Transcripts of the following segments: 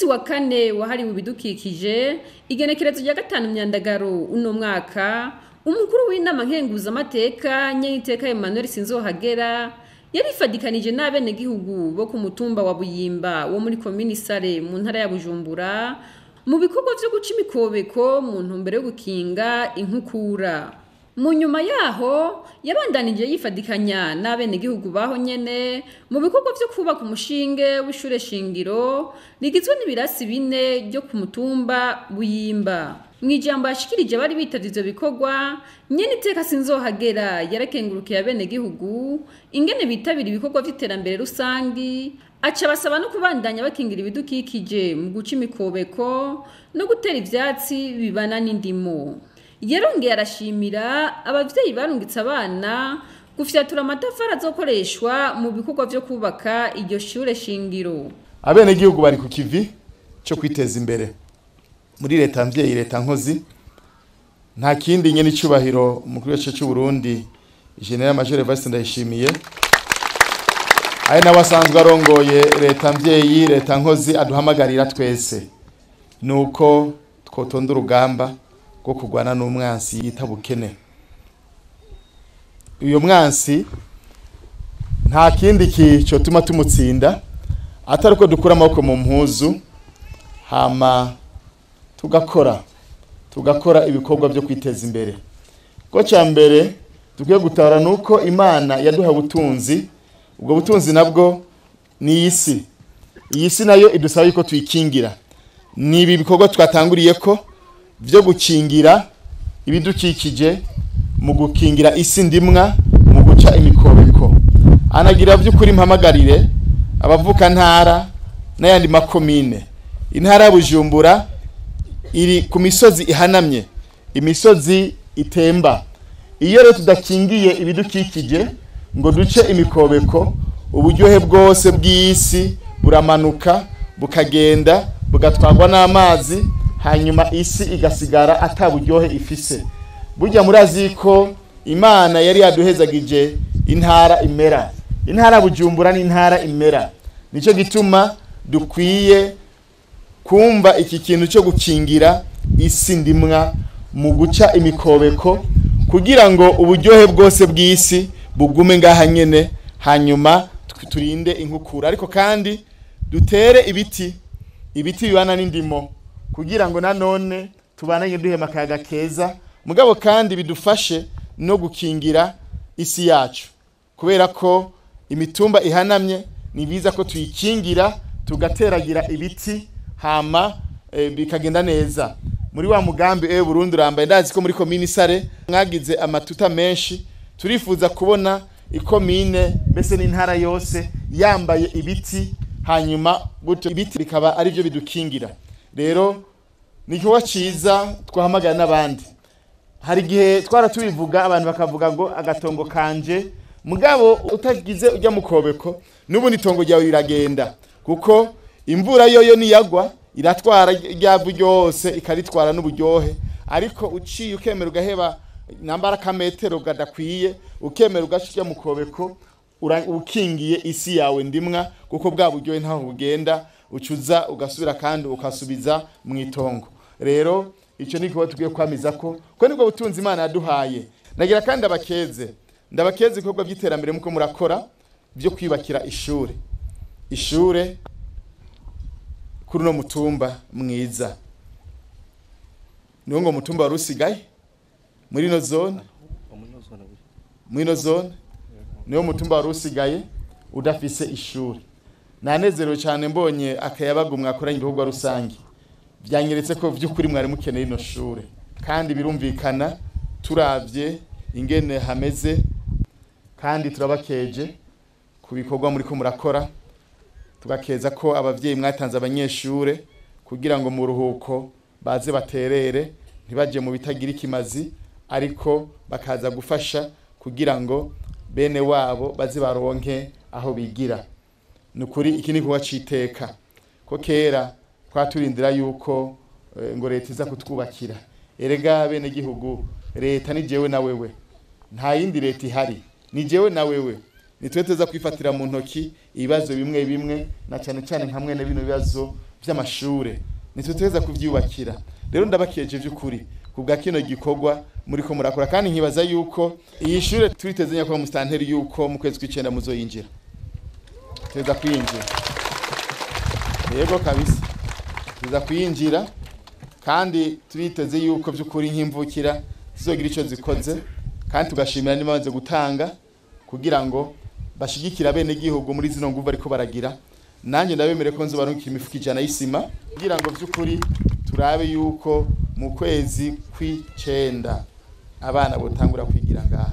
Munsi wa kane wahariwe ibidukikije, igenekerezo rya 5 Myandagaro uno mwaka, umukuru w'inama nkenguzamateka Nyeniteka Emmanuel Sinzohagera yarifadikanije n'abenegihugu bo ku mutumba wa Buyimba wo muri komini Sare mu ntara ya Bujumbura mu bikorwa vyo guca imikobeko mu ntumbero yo gukinga inkukura. Mu nyuma yaho yabandanije yifadikanya n'abenegihugu baho nyene mu bikorwa vyo kubaka umushinge w'ishure shingiro rigizwe n'ibirasi 4 ryo ku mutumba Buyimba. Mwijambo yashikirije bari bitavye ivyo bikorwa, Nyeniteka Sinzohagera yarakengurukiye abenegihugu ingene bitabira ibikorwa vy'iterambere rusangi, aca basaba no kubandanya bakingira ibidukikije mu guca imikobeko no gutera ivyatsi bibana n'indimo. Yarongeye arashimira abavyeyi barungitse abana gufyatura amatafari azokoreshwa mu bikorwa vyo kubaka iryo shure shingiro. Abenegihugu bari ku kivi cyo kwiteza imbere muri leta mvyeyi, leta nkozi. Nta kindi nyene icubahiro umukuru w'igihugu cy'u Burundi General Major Evariste Ndayishimiye, ari nawe asanzwe arongoye leta mvyeyi, leta nkozi, aduhamagarira twese nuko twotonda urugamba rwo kurwana n'umwansi yita bukene. Uyo mwansi nta kindi kicotuma tumutsinda atari ko dukura amaboko mu mpuzu, hama tugakora ibikorwa byo kwiteza imbere. Ko cya mbere dukwiye gutara nuko Imana yaduha ubutunzi, ubwo butunzi nabwo ni isi. Iyi si nayo idusaba yuko tuyikingira. Ni ibi bikorwa twatanguriye ko byo gukingira ibidukikije, mu gukingira isi ndimwa, mu guca imikobeko. Anagira by'ukuri mpamagarire abavuka ntara n'ayandi makomine. Intara ya Bujumbura iri ku misozi ihanamye, imisozi itemba. Iyo rero tudakingiye ibidukikije ngo duce imikobeko, uburyohe bwose bw'isi buramanuka bukagenda bugatwarwa n'amazi, hanyuma isi igasigara ata buryohe ifise. Burya murazi ko Imana yari yaduhezagije intara imera. Intara Bujumbura ni intara imera. Nico gituma dukwiye kumva iki kintu cyo gukingira isi ndimwa mu guca imikobeko, kugira ngo uburyohe bwose bw'isi bugume ngaha nyene, hanyuma turinde inkukura. Ariko kandi dutere ibiti, ibiti bibana n'indimo, kugira ngo nanone tubananye duhema akayaga keza, mugabo kandi bidufashe no gukingira isi yacu. Kubera ko imitumba ihanamye ni biza ko tuyikingira tugateragira ibiti, hama bikagenda neza. Muri wa mugambi Burundi urambaye, ndazi ko muri komini Sare mwagize amatuta menshi. Turifuza kubona ikomine mbese n'intara yose yambaye ibiti, hanyuma gutyo ibiti bikaba ari byo bidukingira. Rero ni igikorwa ciza twahamagara n'abandi. Hari igihe twaratubivuga abantu bakavuga ngo agatongo kanje, mugabo utagize ujya mukobeko n'ubundi itongo ryawe riragenda, kuko imvura yoyo niyagwa iratwara ryavu ryose ikaritwara n'uburyohe. Ariko uciye ukemera ugaheba nambara kametero gadakwiye, ukemera ugaca mukobeko, ukingiye isi yawe ndimwa, kuko bwa buryohe ntaho bugenda, ucuza ugasubira kandi ukasubiza mu itongo. Rero icyo ni igikorwa tugiye kwamiza ko nibwo butunzi Imana yaduhaye. Nagira kandi ndabakeze ibikorwa by'iterambere muko murakora byo kwiyubakira ishure, ishure kuri no mutumba mwiza. Niwo ngo mutumba warusigaye muri no zone, muri no zone niwo mutumba warusigaye udafise ishure. Nanezerewe cyane mbonye akayabagu mwakoranye ibikorwa rusangi, byanyeretse ko vy'ukuri mwari mukeneye ino shure, kandi birumvikana turavye ingene hameze. Kandi turabakeje ku bikorwa muri ko murakora, tugakeza ko abavyeyi mwatanze abanyeshure kugira ngo mu ruhuko baze baterere, ntibaje mu bitagira ikimazi, ariko bakaza gufasha kugira ngo bene wabo baze baronke aho bigira. Nukuri iki ni kuba citeka ko kera twaturindira yuko ngo leta iza kutwubakira. Erega bene gihugu, leta ni jewe na wewe, nta yindi leta ihari, ni jewe na wewe. Nitwe tuza kwifatira mu ntoki ibibazo bimwe bimwe, na cyane cyane nka mwene bino bibazo by'amashure, nitwe kuvyubakira. Rero ndabakeje by'ukuri kubwa kino gikorwa muriko murakora, kandi nkibaza yuko iyi shure turiteze nyakwa mustanteri yuko mu kwezi kw'icenda muzoyinjira, tuza kwinjira. Yego kabisa, tuza kwinjira, kandi turiteze yuko by'ukuri nk'imvukira tuzogira ico zikoze, kandi tugashimira n'imanze gutanga kugira ngo bashigikira bene gihugu muri zino nguvu ariko baragira. Nanjye ndabemere ko nzobarunkira imifuko 100 y'isima kugira ngo by'ukuri turabe yuko mu kwezi kw'icenda abana botangura kwigira ngaha.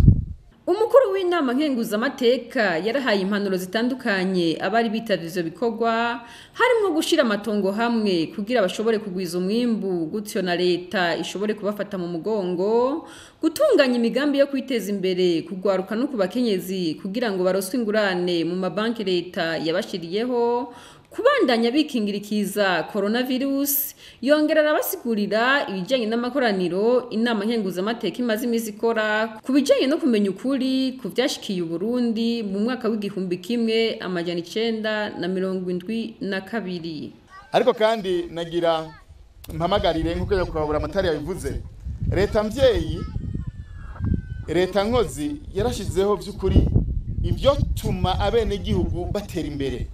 Umukuru w'inama nkenguzamateka yarahaye impanuro zitandukanye abari bitavye ivyo bikorwa, harimwo gushira amatongo hamwe kugira bashobore kugwiza umwimbu, gutyo na leta ishobore kubafata mu mugongo, gutunganya imigambi yo kwiteza imbere, kugwaruka no kubakenyezi kugira ngo baroswe ingurane mu mabanki leta yabashiriyeho, kubandanya bikingirikiza coronavirus. Yongera arabasigurira ibijyanye n'amakoraniro inama nkenguzamateka imaze iminsi ikora ku bijyanye no kumenya ukuri ku vyashikiye Uburundi mu mwaka w'1972. Ariko kandi nagira mpamagarire nk'uko nyakubahwa Amatari yabivuze, leta mvyeyi, leta nkozi yarashizeho by'ukuri ibyo tuma abenegihugu batera imbere.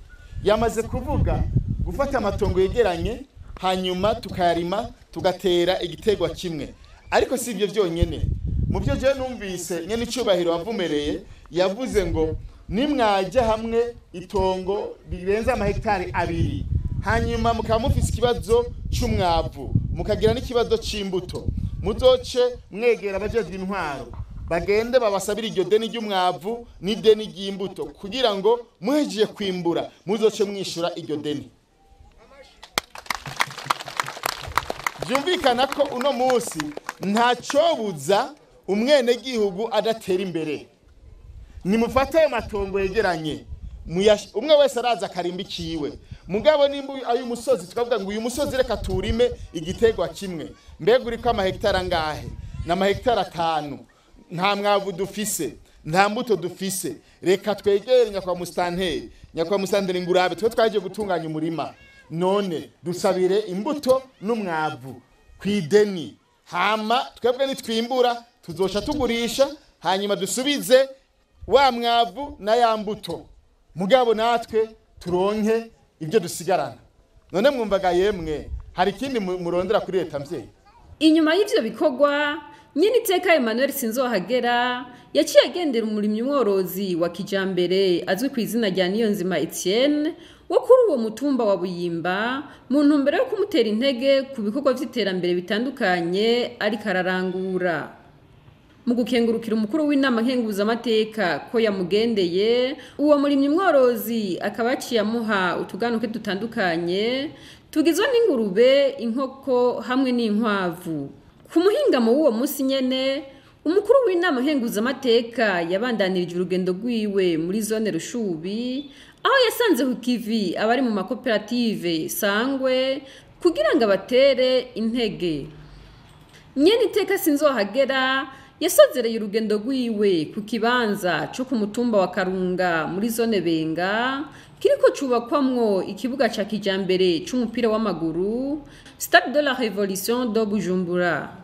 Yamaze kuvuga gufata amatongo yegeranye hanyuma tukayarima tugatera igitegwa kimwe. Ariko si ibyo byonyene, mu byo je numvise nyene icubahiro wavumereye yavuze ngo nimwajya hamwe itongo rirenze amahegitari 2 hanyuma mukaba mufise ikibazo c'umwavu mukagira n'ikibazo c'imbuto, muzoce mwegera abajejwe intwaro bagende babasabira iryo deni ry'umwavu n'ideni ry'imbuto kugira ngo muhejeje kwimbura muzoce mwishura iryo deni. Byumvikana ko uno munsi ntacobuza umwene gihugu adatera imbere. Nimufate ayo matongo yegeranye, umwe wese araza akarimba ikiwe. Mugabo nimba ayo musozi tukavuga ngo uyu musozi reka turime igitegwa kimwe, mbega uriko amahegitari angahe? Na amahegitari 5. Nta mwavu dufise, nta mbuto dufise, reka twegere nyakwa mustanteri, nyakwa mustanteri ngurabe twe twaje gutunganya umurima, none dusabire imbuto n'umwavu kwideni, hama twebwe nitwimbura tuzoca tugurisha, hanyuma dusubize wa mwavu na ya mbuto, mugabo natwe turonke ibyo dusigarana. None mwumvaga yemwe hari ikindi murondera kuri leta mvyeyi? Inyuma y'ivyo bikorwa nyene iteka Emmanuel Sinzohagera yaciye agendera umurimyi mworozi wa kijambere azwi ku izina rya Niyonzima Etienne wo kuri uwo mutumba wa Buyimba, mu ntumbero yo kumutera intege ku bikorwa vy'iterambere bitandukanye ariko ararangura. Mu gukengurukira umukuru w'inama nkenguzamateka ko yamugendeye, uwo murimyi mworozi akaba yaciye amuha utuganuke dutandukanye tugizwe n'ingurube, inkoko hamwe n'inkwavu. Ku muhingamo w'uwo munsi nyene, umukuru w'inama nkenguzamateka yabandanirije urugendo rwiwe muri zone Rushubi, aho yasanze ku kivi abari mu makoperative Sangwe kugira ngo abatere intege. Nyene iteka Sinzohagera yasozereye urugendo rwiwe ku kibanza co ku mutumba wa Karunga muri zone Benga, kiriko cubakwamwo ikibuga ca kijambere c'umupira w'amaguru, Stade de la Révolution de Bujumbura.